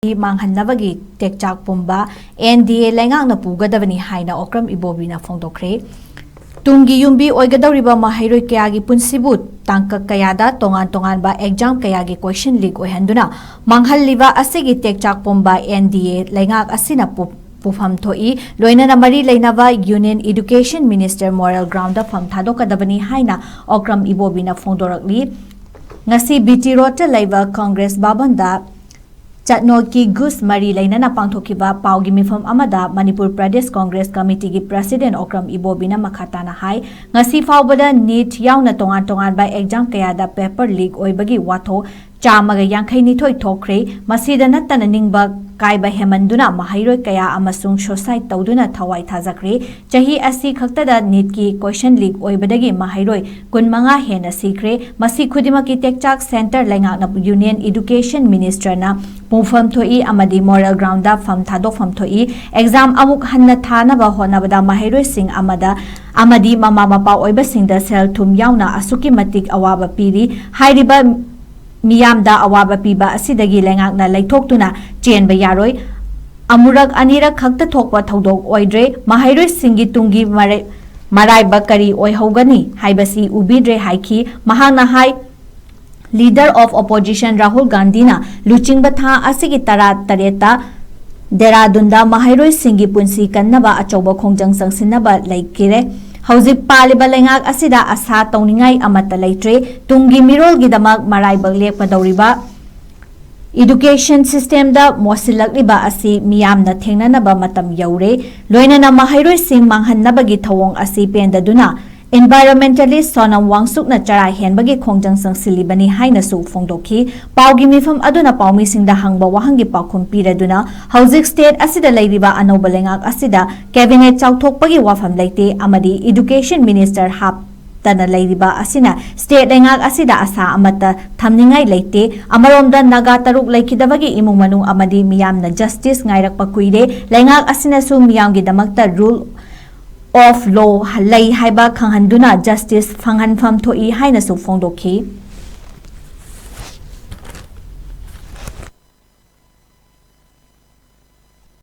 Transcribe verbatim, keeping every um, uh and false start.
ꯃꯥꯡꯍꯟꯅꯕꯒꯤ ꯇꯦꯛꯆꯥꯛ ꯄꯨꯝꯕ N D A ꯂꯩꯉꯥꯛꯅ ꯄꯨꯒꯗꯕꯅꯤ ꯍꯥꯏꯅ ꯑꯣꯀ꯭ꯔꯝ ꯏꯕꯣꯕꯤꯅ ꯐꯣꯡꯗꯣꯛꯈ꯭ꯔꯦ꯫ ꯇꯨꯡꯒꯤ ꯌꯨꯝꯕꯤ ꯑꯣꯏꯒꯗꯧꯔꯤꯕ ꯃꯍꯩꯔꯣꯏ ꯀꯌꯥꯒꯤ ꯄꯨꯟꯁꯤꯕꯨ ꯇꯥꯡꯀꯛ ꯀꯌꯥꯗ ꯇꯣꯉꯥꯟ ꯇꯣꯉꯥꯟꯕ exam ꯀꯌꯥꯒꯤ question leak ꯑꯣꯏꯍꯟꯗꯨꯅ ꯃꯥꯡꯍꯜꯂꯤꯕ ꯑꯁꯤꯒꯤ ꯇꯦꯛꯆꯥꯛ ꯄꯨꯝꯕ N D A ꯂꯩꯉꯥꯛ ꯑꯁꯤꯅ ꯄꯨ-, ꯄꯨꯐꯝ ꯊꯣꯛꯏ꯫ ꯂꯣꯏꯅꯅ ꯃꯔꯤ ꯂꯩꯅꯕ Union Education Minister moral groundꯗ ꯐꯝ ꯊꯥꯗꯣꯛꯀꯗꯕꯅꯤ ꯍꯥꯏꯅ ꯑꯣꯀ꯭ꯔꯝ ꯏꯕꯣꯕꯤꯅ ꯐꯣꯡꯗꯣꯔꯛꯂꯤ꯫ ꯉꯁꯤ B T Roadꯇ ꯂꯩꯕ Congress ꯚꯕꯟꯗ ꯆꯠꯅꯣꯠꯀꯤ ꯒꯨꯁ ꯃꯔꯤ ꯂꯩꯅꯅ ꯄꯥꯡꯊꯣꯛꯈꯤꯕ ꯄꯥꯎꯒꯤ ꯃꯤꯐꯝ ꯑꯃꯗ ꯃꯅꯤꯄꯨꯔ ꯄ꯭ꯔꯗꯦꯁ ꯀꯣꯡꯒ꯭ꯔꯦꯁ ꯀꯃꯤꯇꯤꯒꯤ ꯄ꯭ꯔꯁꯤꯗꯦꯟ ꯑꯣꯀ꯭ꯔꯝ ꯏꯕꯣꯕꯤꯅ ꯃꯈꯥ ꯇꯥꯅ ꯍꯥꯏ, ꯉꯁꯤ ꯐꯥꯎꯕꯗ NEET ꯌꯥꯎꯅ ꯇꯣꯉꯥꯟ ꯇꯣꯉꯥꯟꯕ exam ꯀꯌꯥꯗ paper leak ꯑꯣꯏꯕꯒꯤ ꯋꯥꯊꯣꯛ ꯆꯥꯝꯃꯒ ꯌꯥꯡꯈꯩ ꯅꯤꯊꯣꯏ ꯊꯣꯛꯈ꯭ꯔꯦ꯫ ꯃꯁꯤꯗ ꯅꯠꯇꯅ ꯅꯤꯡꯕ ꯀꯥꯏꯕ ꯍꯦꯟꯃꯟꯗꯨꯅ ꯃꯍꯩꯔꯣꯏ ꯀꯌꯥ ꯑꯃꯁꯨꯡ suicide ꯇꯧꯗꯨꯅ ꯊꯋꯥꯏ ꯊꯥꯖꯈ꯭ꯔꯦ꯫ ꯆꯍꯤ ꯑꯁꯤ ꯈꯛꯇꯗ NEETꯀꯤ question leak ꯑꯣꯏꯕꯗꯒꯤ ꯃꯍꯩꯔꯣꯏ ꯀꯨꯟꯃꯉꯥ ꯍꯦꯟꯅ ꯁꯤꯈ꯭ꯔꯦ꯫ ꯃꯁꯤ ꯈꯨꯗꯤꯡꯃꯛꯀꯤ ꯇꯦꯛꯆꯥꯛ centre ꯂꯩꯉꯥꯛꯅ Union Education Ministerꯅ ꯄꯨꯐꯝ ꯊꯣꯛꯏ ꯑꯃꯗꯤ moral groundꯗ ꯐꯝ ꯊꯥꯗꯣꯛꯐꯝ ꯊꯣꯛꯏ꯫ Exam ꯑꯃꯨꯛ ꯍꯟꯅ ꯊꯥꯅꯕ ꯍꯣꯠꯅꯕꯗ ꯃꯍꯩꯔꯣꯏꯁꯤꯡ ꯑꯃꯗ, ꯑꯃꯗꯤ ꯃꯃꯥ ꯃꯄꯥ ꯑꯣꯏꯕꯁꯤꯡꯗ ꯁꯦꯜ ꯊꯨꯝ ꯌꯥꯎꯅ ꯑꯁꯨꯛꯀꯤ ꯃꯇꯤꯛ ꯑꯋꯥꯕ ꯄꯤꯔꯤ꯫ ꯍꯥꯏꯔꯤꯕ ꯃꯤꯌꯥꯝꯗ ꯑꯋꯥꯕ ꯄꯤꯕ ꯑꯁꯤꯗꯒꯤ ꯂꯩꯉꯥꯛꯅ ꯂꯩꯊꯣꯛꯇꯨꯅ ꯆꯦꯟꯕ ꯌꯥꯔꯣꯏ꯫ ꯑꯃꯨꯔꯛ ꯑꯅꯤꯔꯛ ꯈꯛꯇ ꯊꯣꯛꯄ ꯊꯧꯗꯣꯛ ꯑꯣꯏꯗ꯭ꯔꯦ꯫ ꯃꯍꯩꯔꯣꯏꯁꯤꯡꯒꯤ ꯇꯨꯡꯒꯤ ꯃꯔꯩ-, ꯃꯔꯥꯏꯕꯛ ꯀꯔꯤ ꯑꯣꯏꯍꯧꯒꯅꯤ ꯍꯥꯏꯕꯁꯤ ꯎꯕꯤꯗ꯭ꯔꯦ ꯍꯥꯏꯈꯤ꯫ ꯃꯍꯥꯛꯅ ꯍꯥꯏ, Leader of Opposition ꯔꯥꯍꯨꯜ ꯒꯥꯟꯙꯤꯅ ꯂꯨꯆꯤꯡꯕ ꯊꯥ ꯑꯁꯤꯒꯤ ꯇꯔꯥ ꯇꯔꯦꯠꯇ ꯗꯦꯔꯥꯗꯨꯟꯗ ꯃꯍꯩꯔꯣꯏꯁꯤꯡꯒꯤ ꯄꯨꯟꯁꯤ ꯀꯟꯅꯕ ꯑꯆꯧꯕ ꯈꯣꯡꯖꯪ ꯆꯪꯁꯤꯟꯅꯕ ꯂꯩꯈꯤꯔꯦ꯫ ꯍꯧꯖꯤꯛ ꯄꯥꯜꯂꯤꯕ ꯂꯩꯉꯥꯛ ꯑꯁꯤꯗ ꯑꯁꯥ ꯇꯧꯅꯤꯡꯉꯥꯏ ꯑꯃꯠꯇ ꯂꯩꯇ꯭ꯔꯦ꯫ ꯇꯨꯡꯒꯤ ꯃꯤꯔꯣꯜꯒꯤꯗꯃꯛ ꯃꯔꯥꯏꯕꯛ ꯂꯦꯞꯀꯗꯧꯔꯤꯕ education systemꯗ ꯃꯣꯠꯁꯤꯜꯂꯛꯂꯤꯕ ꯑꯁꯤ ꯃꯤꯌꯥꯝꯅ ꯊꯦꯡꯅꯅꯕ ꯃꯇꯝ ꯌꯧꯔꯦ꯫ ꯂꯣꯏꯅꯅ ꯃꯍꯩꯔꯣꯏꯁꯤꯡ ꯃꯥꯡꯍꯟꯅꯕꯒꯤ ꯊꯧꯑꯣꯡ ꯑꯁꯤ ꯄꯦꯟꯗꯗꯨꯅ environmentalist ꯁꯣꯅꯝ ꯋꯥꯡꯆꯨꯛꯅ ꯆꯔꯥ ꯍꯦꯟꯕꯒꯤ ꯈꯣꯡꯖꯪ ꯆꯪꯁꯤꯜꯂꯤꯕꯅꯤ ꯍꯥꯏꯅꯁꯨ ꯐꯣꯡꯗꯣꯛꯈꯤ꯫ ꯄꯥꯎꯒꯤ ꯃꯤꯐꯝ ꯑꯗꯨꯅ ꯄꯥꯎꯃꯤꯁꯤꯡꯗ ꯍꯪꯕ ꯋꯥꯍꯪꯒꯤ ꯄꯥꯎꯈꯨꯝ ꯄꯤꯔꯗꯨꯅ, ꯍꯧꯖꯤꯛ state ꯑꯁꯤꯗ ꯂꯩꯔꯤꯕ ꯑꯅꯧꯕ ꯂꯩꯉꯥꯛ ꯑꯁꯤꯗ cabinet ꯆꯥꯎꯊꯣꯛꯄꯒꯤ ꯋꯥꯐꯝ ꯂꯩꯇꯦ ꯑꯃꯗꯤ education minister ꯍꯥꯞꯇꯅ ꯂꯩꯔꯤꯕ ꯑꯁꯤꯅ state ꯂꯩꯉꯥꯛ ꯑꯁꯤꯗ ꯑꯁꯥ ꯑꯃꯠꯇ ꯊꯝꯅꯤꯡꯉꯥꯏ ꯂꯩꯇꯦ꯫ ꯑꯃꯔꯣꯝꯗ ꯅꯥꯒꯥ ꯇꯔꯨꯛ ꯂꯩꯈꯤꯗꯕꯒꯤ ꯏꯃꯨꯡ ꯃꯅꯨꯡ ꯑꯃꯗꯤ ꯃꯤꯌꯥꯝꯅ justice ꯉꯥꯏꯔꯛꯄ ꯀꯨꯏꯔꯦ꯫ ꯂꯩꯉꯥꯛ ꯑꯁꯤꯅꯁꯨ ꯃꯤꯌꯥꯝꯒꯤꯗꯃꯛꯇ rule of law ꯂꯩ ꯍꯥꯏꯕ ꯈꯪꯍꯟꯗꯨꯅ justice ꯐꯪꯍꯟꯐꯝ ꯊꯣꯛꯏ ꯍꯥꯏꯅꯁꯨ ꯐꯣꯡꯗꯣꯛꯈꯤ꯫